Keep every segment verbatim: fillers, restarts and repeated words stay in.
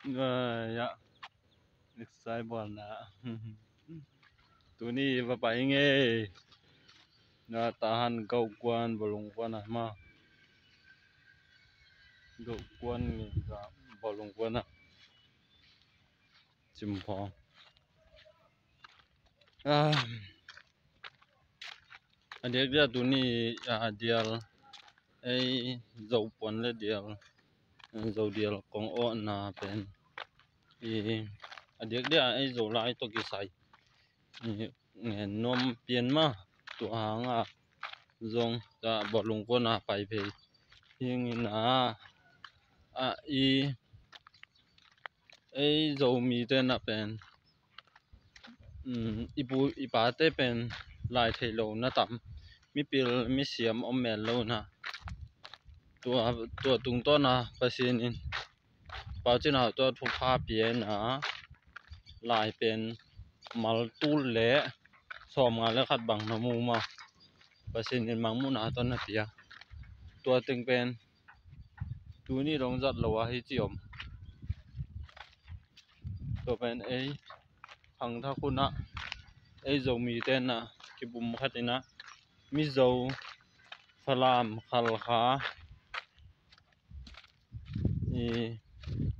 Ya, exercise bualna. Tuni va pai ngei. Na tahan gauh kuan, balung kuan a ma. Gauh kuan ngei ka balung kuan a. Cim phawng. Ah. A diakdiak tuni a dial ei zo puan le dial, zo dial kong awhna pen i a diakdiak ei zo lai tawh kisai i ngen nuam pian ma. Tua hanga zong ta balung kuana pai phei hingina a i ei Zomite na pen, um, i pu i pate pen lai thei lo na tam, mipil misiam om mel lo na. Tua, tua tungtawna Pasian in Pau Cin Hau tawh thupha pia ina lai pen mal tul le sawmnga le khat bang na mu ma. Pasian in mangmuhna tawh na pia. Tua teng pen tuni dong zat lo a hi ci om. Tua pen ei khangthak hunah ei Zomite na kibum khat ina Mizo, Falam, Khalkha, i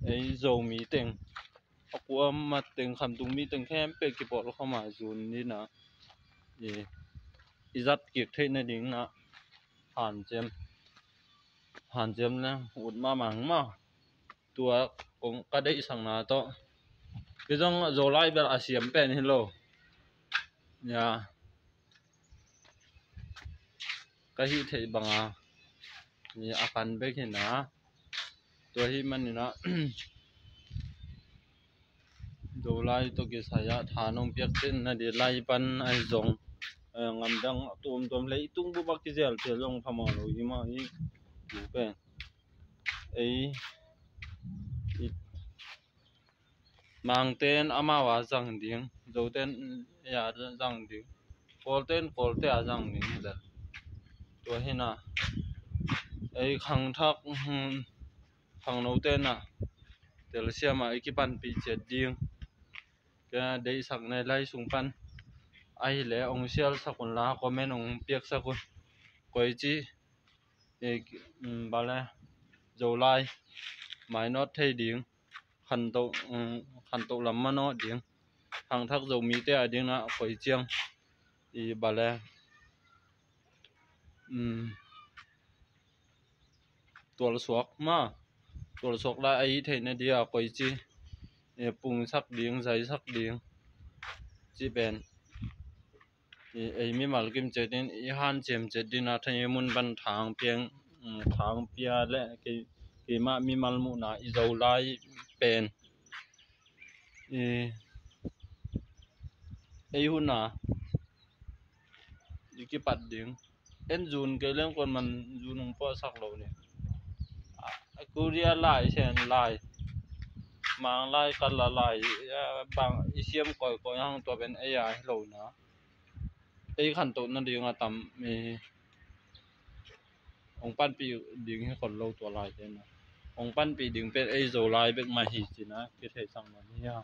ei Zomi teng a kuama teng, khamtung mi teng khempeuh kipawl khawma zun nina i i zat kik theih nading na hanciam, hanciam le ut mahmah hang ma. Tua kong ka deihsakna tawh kei zong Zolai bel a siam pen hi lo. Ya, ka hih theih banga ni a kan bek hina. Tua hih manina Zolai tawh kisai ah tha nong piak cin na di lai pan ahi zong, eh, ngamdang tuamtuam leitung bup a kizel cia zong phamawh lo hi mah hi. Tu pen ei i Mangten amau a zang ding, Zoten ya zang ding, Kawlten Kawlte a zang ding hi lel. Tua hina ei khangthak, hmm, khangnote na telsiam ah i kipanpih ciat ding. Ka deihsak nei lai sung pan ahile ong sialsak un la, comment ong piaksak un. Koici i, um, bale Zolai mainawt thei ding, khantoh, um, khantoh lam manawt ding, khangthak Zomite a dingna koi ciang i bale, um, tualsuak ma, tualsuak lai a i theihna dia koici, eh, pungsak ding, zaisak ding ci pen i ei mimal kim cetin i hanciam cet dina thei mun pan thang piang, mm, thang pia le kei, keimah mimal muhna i Zolai pen i ei huna i kipat ding. En zun kei leng kon man zun ung puahsak lo ni. A, Korea lai, Sen lai, Mang lai, Kala lai, a, bang i siam koikoi hang tua pen ei a hi lo na. Ei khantoh nading a tam i ong panpih ding hi khol lo tua lai te na. Ong panpih ding pen ei Zolai bek mah hi cina kitheisak na hi a.